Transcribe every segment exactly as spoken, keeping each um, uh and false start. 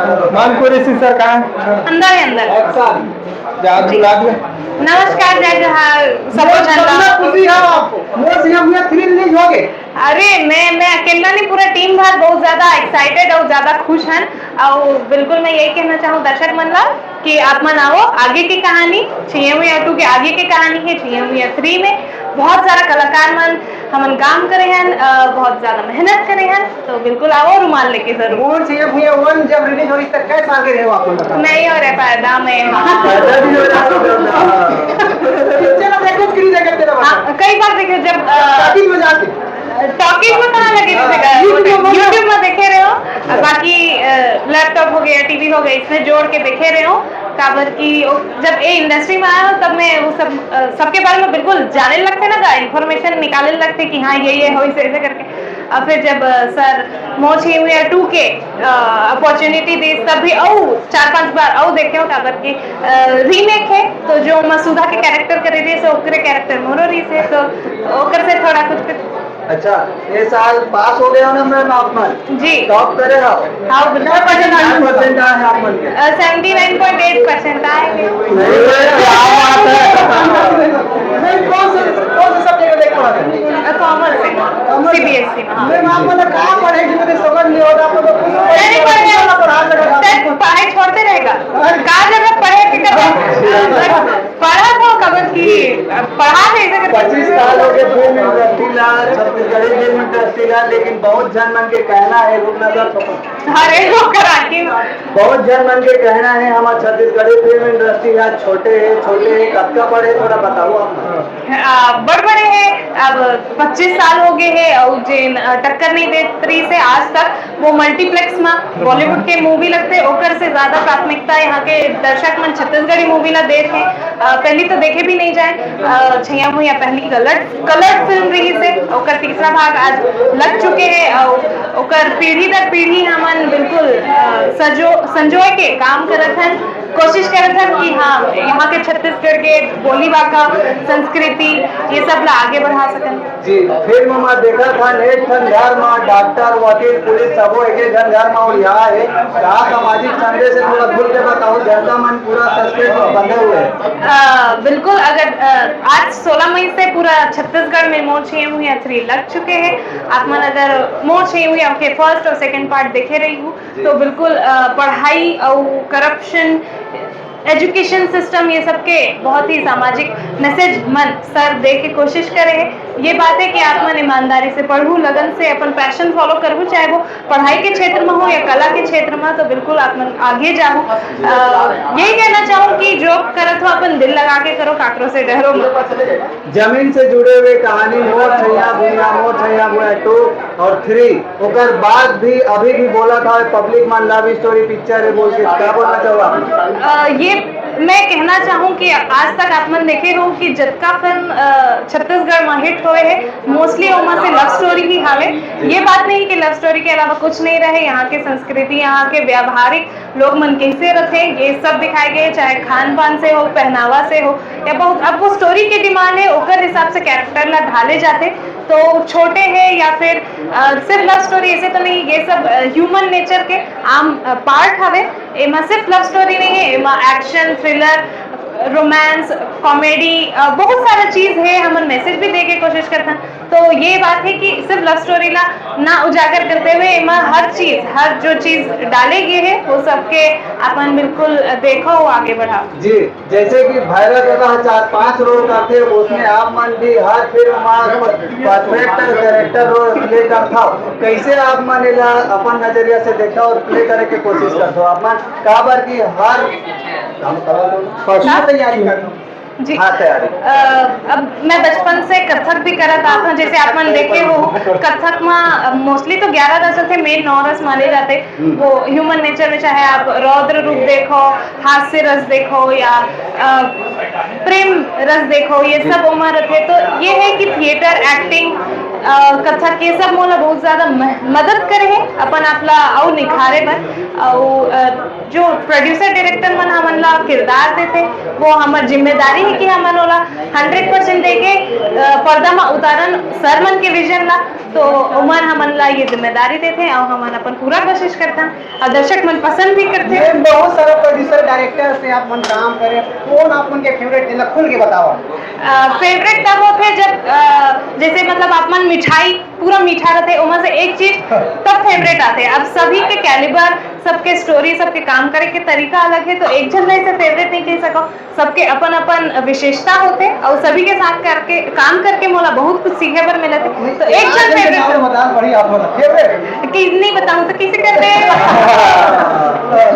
Ma'am, Qureshi sir कहाँ है? अंदर है, अंदर। एक्शन। जा, बुला दो। नमस्कार, जय जोहार, सबो झन ला। खुशी है आपको? मोर सीएम हुआ थ्री रिलीज हो गए। अरे, मैं, मैं अकेला नहीं, पूरा टीम भर बहुत ज्यादा एक्साइटेड और ज्यादा खुश हन। और बिल्कुल मैं यही कहना चाहूँ दर्शक मन ला कि आप मन आओ, आगे की कहानी, छइयां भुइयां टू के आगे की कहानी है, छइयां भुइयां थ्री में बहुत सारा कलाकार मन हमन काम करे हन, अ, बहुत ज्यादा मेहनत करे हन, तो बिल्कुल आओ, रुमाल लेके जरूर। मोर छइयां भुइयां वन जब रिलीज होइस त कै साल के रहे हो आप मन बताओ? नहीं हो रहा पैदा मैं। पैदा भी हो रहा होगा। पिक्चर में देखो, स्क्रीन देखते रहो। हाँ, कई बार देखे जब, अ, शादी में जाके। टॉकीज में कहाँ लगे थे? हाँ, YouTube में। YouTube में देखे रहे हो, बाकी, अ, लैपटॉप हो गया, टीवी हो गया, इसमें जोड़ के देखे रहे हो। काबर कि ओ, जब ए इंडस्ट्री में आया हूँ, तब मैं वो सब, अ, सबके बारे में बिल्कुल जाने लगते ना, इन्फॉर्मेशन निकाले लगते कि हाँ, ये, ये हो, इसे, ऐसे करके। और फिर जब, अ, सर मोर छइयां भुइयां टू के, अ, अपॉर्चुनिटी दी, तब भी औ चार पांच बार औ देखे हो, काबर कि, अ, रीमेक है, तो जो मसूदा के कैरेक्टर करे रहिस, ओकरे कैरेक्टर मोरो रहिस है, तो ओकर से थोड़ा कुछ, कुछ अच्छा, ये साल पास हो गए हो ना मैम आप मन? जी। टॉप करे हो? हाँ, बिल्कुल। कितना परसेंट आए हैं आप मन के? अ, seventy nine point eight percent आए हैं। नहीं, क्या बात है। नहीं, कौन से, कौन से सब्जेक्ट में देख पढ़ा था? अ, कॉमर्स से, कॉमर्स से। सीबीएसई में, हाँ। मैम, आप मन कहाँ पढ़े कि मुझे समझ नहीं होता, आप लोग तो कुछ नहीं, नहीं पढ़े। पढ़ा लगा। सर, पढ़ाई छोड़ते रहेगा। हाँ। कहाँ जरूरत पड़े कि कभी? पढ़ा तो कबर की, पढ़ा नहीं सकते। पच्चीस साल हो गए फिल्म इंडस्ट्री ला, छत्तीसगढ़ी फिल्म इंडस्ट्री ला, लेकिन बहुत झन मन के कहना है, रुकना सर, थोड़ा। अरे, ओकर आगे। बहुत झन मन के कहना है, हमार छत्तीसगढ़ी फिल्म इंडस्ट्री ला छोटे है, छोटे है, कतका बड़े, थोड़ा बताओ आप। आ, बड़ बड़े है, अब पच्चीस साल हो गए है और जेन, अ, टक्कर नहीं देत रही से आज तक, वो मल्टीप्लेक्स में बॉलीवुड के मूवी लगते, ओकर से ज्यादा प्राथमिकता यहाँ के दर्शक मन छत्तीसगढ़ी मूवी ला देत हे। अ, पहली तो देखे भी नहीं जाए, अ, छइयां भुइयां पहली कलर्ड, कलर्ड फिल्म रहिस हे, ओकर तीसरा भाग आज लग चुके हे, अउ ओकर पीढ़ी दर पीढ़ी हमन बिल्कुल, अ, सजो, संजोए के काम करत हन, कोशिश करत हन कि हाँ, यहाँ के छत्तीसगढ़ के बोली बाखा, संस्कृति, ये सब ला आगे बढ़ा सकन। जी, फिल्म म देखत हन, एक ठन घर म डॉक्टर, वकील, पुलिस सबो एके झन घर म ओरिया हे। का सामाजिक संदेश हे, थोड़ा खुल के बताओ, जनता मन पूरा सस्पेंस म बंधे हुए हे। अ, बिल्कुल, अगर, अ, आज सोलह मई से पूरा छत्तीसगढ़ में मोर छइयां भुइयां थ्री लग चुके हैं। आप मन अगर मोर छइयां भुइयां के फर्स्ट और सेकंड पार्ट देखे रही हो, तो बिल्कुल, अ, पढ़ाई और करप्शन, एजुकेशन सिस्टम, ये सब के बहुत ही सामाजिक मैसेज मन सर दे के कोशिश करे हे। ये बात है कि आप मन ईमानदारी से पढ़ू, लगन से अपन पैशन फॉलो करहू, चाहे वो पढ़ाई के क्षेत्र में हो या कला के क्षेत्र में, तो बिल्कुल आप मन आगे जाहू। अ, यही कहना चाहूँ कि जो करत हो, अपन दिल लगा के करो, काकरो से डरो मत। जमीन से जुड़े हुए कहानी, मोर छइयां भुइयां, मोर छइयां भुइयां टू और थ्री, ओकर बाद भी अभी भी बोला था पब्लिक मन लव स्टोरी पिक्चर है बोल के, क्या बोलना चाहो आप? अ, ये मैं कहना चाहूँ कि आज तक आप मन देखे हो कि जतका फिल्म, अ, छत्तीसगढ़ में हिट होए है, मोस्टली ओमा से लव स्टोरी ही हावे। ये बात नहीं कि लव स्टोरी के अलावा कुछ नहीं रहे, यहाँ के संस्कृति, यहाँ के व्यावहारिक लोग मन कैसे रथे, ये सब दिखाए गए, चाहे खान पान से हो, पहनावा से हो, या बहुत, अब वो स्टोरी के डिमांड है, ओकर हिसाब से कैरेक्टर ला ढाले जाते, तो छोटे है या फिर, अ, सिर्फ लव स्टोरी, ऐसे तो नहीं, ये सब, अ, ह्यूमन नेचर के आम, अ, पार्ट हवे। एमा सिर्फ लव स्टोरी नहीं है, एमा एक्शन, थ्रिलर, रोमांस, कॉमेडी, अ, बहुत सारा चीज है, हमन मैसेज भी दे के कोशिश करथन। तो ये बात है कि सिर्फ लव स्टोरी ला ना उजागर करते हुए एमा हर चीज, हर जो चीज डाले गए है, वो सबके अपन बिल्कुल देखो, आगे बढ़ाओ। जी, जैसे कि भैरव दादा ह चार पांच रोल करथे, उसमें आप मन भी हर फिल्म में परफेक्ट कैरेक्टर रोल प्ले करथव, कैसे आप मन एला अपन नजरिया से देखथव और प्ले करे के कोशिश करथव आप मन? काबर कि हर फर्स्ट हाँ? तैयारी करथव। जी। हाँ, तैयारी। अ, अब मैं बचपन से कथक भी करत आत हूँ, जैसे आप मन देखे हो, कथक में, अ, मोस्टली तो ग्यारह रस होथे, मेन नौ रस माने जाते। हम्म। वो ह्यूमन नेचर में चाहे आप रौद्र रूप देखो, हास्य रस देखो या, अ, प्रेम रस देखो, ये सब ओमा रथे। तो ये है कि थिएटर, एक्टिंग, अ, कथक ये सब मोला बहुत ज्यादा म-, मदद करे हे अपन आप ला अउ निखारे बर। अउ, अ, जो producer director मन हमन ला किरदार देथे, वो हमर जिम्मेदारी हे कि हमन ओला हंड्रेड परसेंट देके, अ, पर्दा म उतारन सर मन के vision ला। तो ओमन हमन ला ये जिम्मेदारी देथे अउ हमन अपन पूरा कोशिश करथन अउ दर्शक मन पसंद भी करथे। ये बहुत सारा producer director से आप मन काम करे, कौन आप मन के favourite, एला खुल के बताओ। अ, favourite तब होथे जब, अ, जैसे मतलब आप मन मिठाई पूरा मीठा रथे, ओमा से एक चीज तब favourite आथे। अब सभी के calibre, सबके story, सबके काम करे के तरीका अलग हे, तो एक झन ला ऐसे favourite नहीं कह सको। सबके अपन-अपन विशेषता होथे अउ सभी के साथ करके, काम करके मोला बहुत कुछ सीखे बर मिलथे। तो एक झन favourite बता, बड़ी आप मन favourite। कि नहीं बताऊं तो किसे कर दे।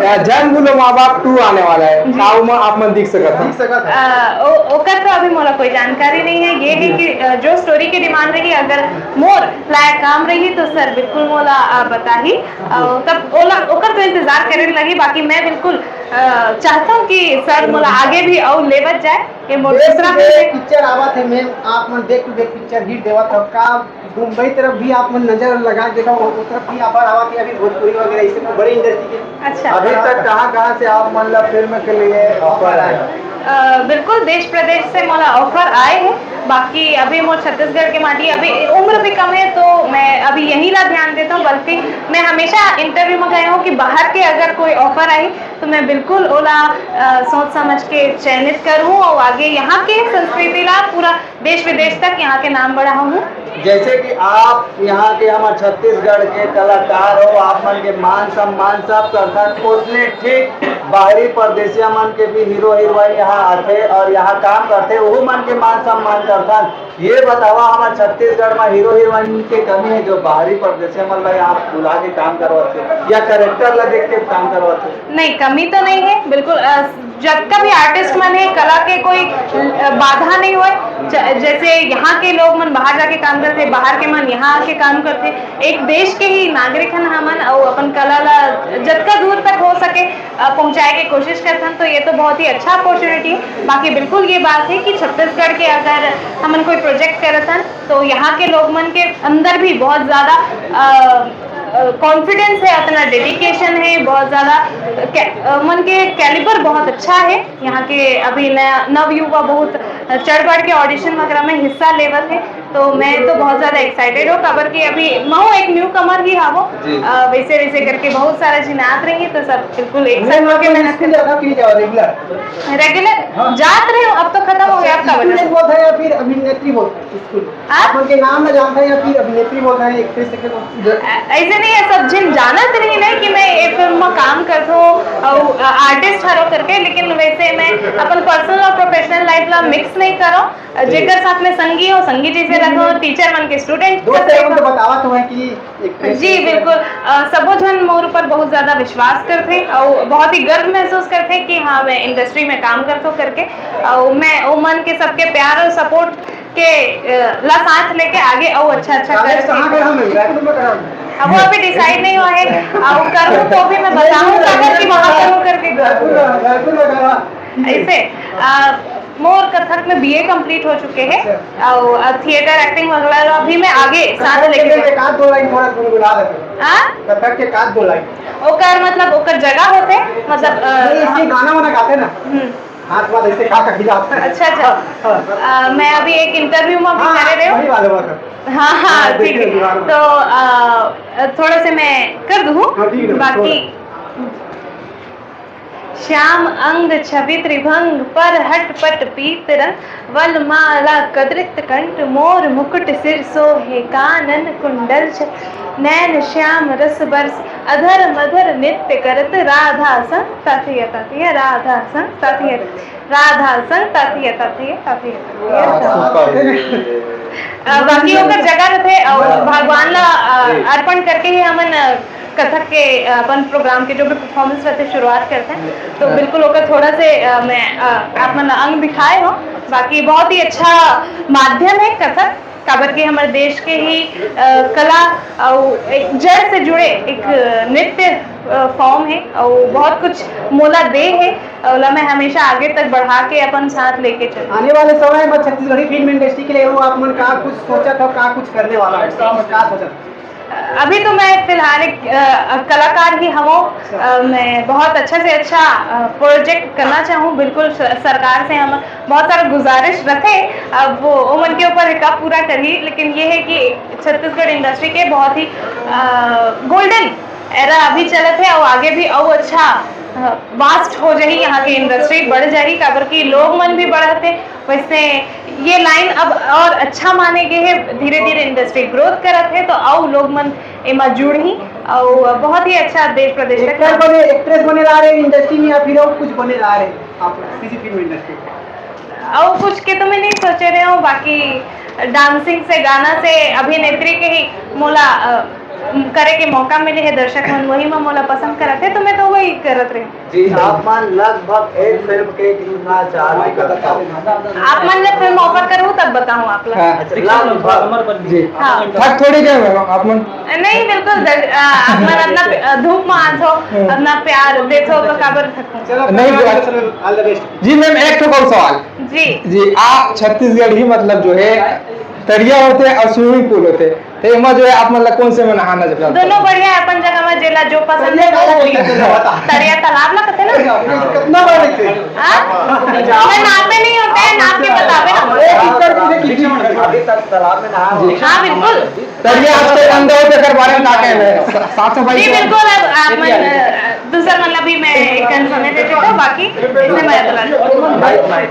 या जंग बोलो माँ बाप टू आने वाला है, जी। काऊ में आप मन दिख सकत हो। दिख सकत है। अ, ओ-, ओकर तो अभी मोला कोई जानकारी नहीं है। ये है कि, अ, जो story की demand रही, अगर मोर लायक काम रही तो सर बिल्कुल मोला, अ, बताही। अ, तब ओला, ओकर तो इंतजार करे लगी, बाकी मैं बिल्कुल, अ, चाहता हूँ कि सर मोला आगे भी अउ लेवत जाए। ये मोर back to दूसरा back film है। Picture आवत है, main आप मन back to back picture hit देवत हो का? मुंबई तरफ भी आप मन नजर लगा देखा, वो, वो तरफ भी offer आवत है अभी भोजपुरी वगैरह, इससे बड़ी industry के। अच्छा। अभी तक कहाँ-कहाँ से आप मन ला film के लिए offer आया? अ, बिल्कुल देश प्रदेश से मोला offer आए हैं, बाकी अभी मोर छत्तीसगढ़ के माटी, अभी उम्र भी कम है तो मैं अभी यहीं ला ध्यान देता हूँ, बल्कि मैं हमेशा interview में कहे हूँ कि बाहर के अगर कोई offer आई तो मैं बिल्कुल ओला, अ, सोच समझ के चयनित करूँ और आगे यहाँ के संस्कृति ला पूरा देश विदेश तक यहाँ के नाम बढ़ाऊँ। जैसे कि आप यहाँ के हमर छत्तीसगढ़ के कलाकार हो, आप मन के मान सम्मान सब करथन, ओतने ठीक बाहरी परदेसिया मन के भी हीरो हीरोइन यहाँ आथे और यहाँ काम करथे, ओहू मन के मान सम्मान करथन। ये बतावा, हमर छत्तीसगढ़ में हीरो हीरोइन के कमी है जो बाहरी परदेसिया मन ला यहाँ बुला के काम करवाथे या character ला देख के काम करवाथे? नहीं, कमी तो नहीं है, बिल्कुल। अ, जतका भी artist मन हे, कला के कोई, अ, बाधा नहीं होय। ज-, जैसे यहाँ के लोग मन बाहर जाके काम करथे, बाहर के मन यहाँ आके काम करथे। एक देश के ही नागरिक हन हमन, अउ अपन कला ला जतका दूर तक हो सके, अ, पहुँचाए के कोशिश करथन, तो ये तो बहुत ही अच्छा opportunity है। बाकी बिल्कुल ये बात है कि छत्तीसगढ़ के अगर हमन कोई project करत हन, तो यहाँ के लोग मन के अंदर भी बहुत ज़्यादा, अ, अ, confidence है, अतना dedication है, बहुत ज़्यादा कै-, अ, मन के calibre बहुत अच्छा है। यहाँ के अभी नया नवयुवा बहुत चढ़ बढ़ के audition वगैरह में हिस्सा लेवत है, तो मैं तो बहुत ज़्यादा excited हूँ, काबर कि अभी महू एक newcomer ही हावो। जी। अ, वैसे वैसे करके बहुत सारा झिन आत रही, तो सब बिल्कुल एक साथ होके मेहनत करते। स्कूल जाता कि नहीं जाओ regular? Regular हाँ। जात रहे हो, अब तो खत्म हो गया आपका school वजह। बोलता है या फिर अभिनेत्री बोलता है? स्कूल। हाँ? आप मन के नाम ला जानता है या फिर अभिनेत्री बोलता है, actress के? अ-, ऐसे नहीं है, सब झिन जानत रही नहीं कि मैं ये film में काम करत हूँ और, अ, artist हरो करके, लेकिन वैसे मैं अपन personal और professional life ला mix नहीं करो। अ, जी। जेकर साथ में संगी हो, संगी जैसे जी, जी, रखो, जी। Teacher मन के student दोस्त जैसे है, उनको रखो। बतावा तो है कि actress जी, है। बिल्कुल। अ, सबो झन मोर ऊपर बहुत ज्यादा विश्वास करथे और बहुत ही गर्व महसूस करथे कि हाँ, मैं industry में काम करत हूँ करके। और मैं ओ मन के सबके प्यार और support के, अ, ला साथ लेके आगे अउ अच्छा, अच्छा कॉलेज कहाँ करके। गया हूँ मैं? रायपुर में गया हूँ। अब वो अभी decide नहीं हुआ है, अउ करूँ तो भी मैं बताऊँ, काबर कि वहाँ करूँ करके। रायपुर में, रायपुर में गया। ऐसे, अ, मोर कथक में B A complete हो चुके हैं, अच्छा। अउ, अ, theatre, acting वगैरह अभी मैं आगे साथ कथक लेके के जाऊँ। एक आध दो line थोड़ा गुनगुना देते हैं। हाँ? कथक के एक आध दो line। ओकर मतलब ओकर जगह होथे, मतलब, अ, नहीं, इसके गाना वाना गाते ना। हम्म। हाथ वाथ ऐसे का कर दिया आपने? अच्छा, अच्छा। हाँ, हाँ। अ, मैं अभी एक interview में भी हाँ, करे रहे हूँ। वही वाले बात है। हाँ, हाँ, हाँ, ठीक देखिए, है। दीवार में। तो, अ, थोड़ा से मैं कर दूँ, हाँ, ठीक है, बाकी थोड़ा। श्याम अंग छवि त्रिभंग, पर हट पट पीत रंग, वल माला कदरित कंठ, मोर मुकुट सिर सोहे, कानन कुंडल छ-, नैन श्याम रस बरस, अधर मधर नृत्य करत, राधा संग तथिय तथिय, राधा संग तथिय, राधा संग तथिय तथिय, तथिय तथिय। अ, बाकी ओकर जगह रथे, अउ भगवान ला, अ, अर्पण करके ही हमन, अ, कथक के, अ, अपन program के जो भी performance रथे, शुरुआत करथे। तो बिल्कुल ओकर थोड़ा से, अ, मैं, अ, आप मन ला अंग दिखाए हो, बाकी बहुत ही अच्छा माध्यम है कथक। काबर के हमर देश के ही, अ, कला अउ एक जड़ से जुड़े एक नृत्य अ, फॉर्म हे और बहुत कुछ मोला दे हे, ओला मैं हमेशा आगे तक बढ़ा के अपन साथ लेके चलूँ। आने वाले समय में छत्तीसगढ़ी फिल्म इंडस्ट्री के लिए वो आप मन का कुछ सोचत हो, का कुछ करने वाला है, का सोचत हो? अभी तो मैं फिलहाल एक, अ, कलाकार ही हूँ। अ, मैं बहुत अच्छा से अच्छा, अ, प्रोजेक्ट करना चाहूँ, बिल्कुल स-, सरकार से हम बहुत सारा गुजारिश रखे। अब वो, वो मन के ऊपर का पूरा करी, लेकिन ये है कि छत्तीसगढ़ इंडस्ट्री के बहुत ही, अ, गोल्डन एरा अभी चलत है और आगे भी और अच्छा, अ, वास्ट हो जाही, यहाँ के इंडस्ट्री बढ़ जाही, काबर कि लोग मन भी बढ़त है। वैसे ये लाइन अब और अच्छा माने गे हे, धीरे-धीरे इंडस्ट्री ग्रोथ करत हे, तो अउ लोग मन एमा जुड़ही अउ बहुत ही अच्छा देश प्रदेश तक एक्टर काम बने, एक्ट्रेस बने ला रहे इंडस्ट्री में या फिर और कुछ बने ला रहे आप किसी फिल्म इंडस्ट्री में? अउ कुछ के तो मैं नहीं सोचे रहे हूँ, बाकी डांसिंग से, गाना से, अभिनेत्री के ही मोला, अ, करे के मौका मिले हे, दर्शक मन वही में मोला पसंद करत हे, तो मैं तो वही करत रही। जी, आप मन लगभग एक फिल्म के कितना चार्ज करता हो? आप मन जब फिल्म ऑफर करूँ तब बताऊँ आप लोग। हाँ। अच्छा, लगभग। जी। हाँ। थक थोड़ी गए हो आप मन? नहीं, बिल्कुल दर-, अ, आप मन अपना प-, अ, धूप में आथो, हम्म। अपना प्यार देथो तो काबर थकूं? चलो, नहीं, congratulations, all the best। जी मैम, एक ठो और सवाल। जी। जी, आप छत्तीसगढ़ी मतलब जो है तरिया होथे और स्विमिंग पूल होथे, तो एमा जो है आप मन ला कौन से में नहाना ज्यादा दोनों पसंद? बढ़िया है, अपन जगह में जेला जो पसंद है, वो वही। तरिया तालाब ला कथे ना? कितना बार लेते हैं? हाँ? मैं नापे नहीं होते हैं, नाप के बतावे ना। एक एकड़ में कितनी? अभी तक तालाब में नहा हो? हाँ, बिल्कुल। तरिया आज के अंदर होते कर बारे में का कहना है? सा-, साफ सफाई जी, से? बिल्कुल, अब आप मन, अ, दूसर मन ला भी मैं एक समय दे देता हूँ, बाकी इससे मैं